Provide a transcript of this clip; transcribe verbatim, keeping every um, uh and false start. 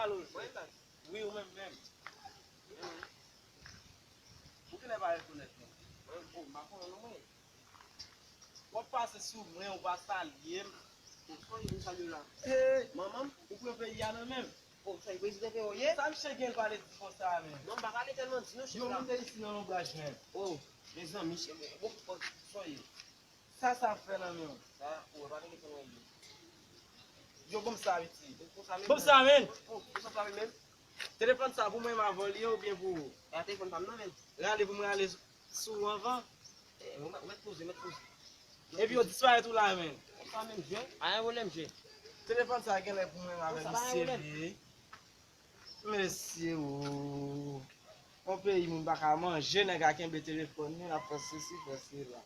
Alo, wi, ou menm menm. Ou genlè pa rekonèt mwen. Mwen, oh, m pa konnen non mwen. W ap pase sou mwen, ou pa salye m. Bon, sòy, m salye w la. Hey, manman m, ou pran peyi a nan men m. Oh, sa e prezidan Peyi w ye? Sa misye gen pale di konsa menm? Non, m pa pale tèlman di non, chèf la. Yon moun de isi nan lonbraj menm. Oh, mezanmi, chèf, bon, bon, sòy. Sa sa ap fè nan men w? Sa, ou pa telefòn mwen ye. Yo, ban m sa, piti. Ban m sa, men. Ban m sa, men. Oh, ou sa sa, men. Telefòn sa pou mwen m avè w li ye oubyen pou ou? E a telefòn pa m nan, men. Rale pou mwen rale sou ou anvan. Eh, ou mèt, ou mèt poze, ou mèt poze. Epi yo disparèt ou la, men. Ou pa menm jwe. Pa gen pwoblèm, jwe. Telefòn sa genlè pou mwen m avè misye li ye. Mesye, o. Yon peyi moun pa ka manje, nèg a kenbe telefòn li, l ap fè sesi, fè sela.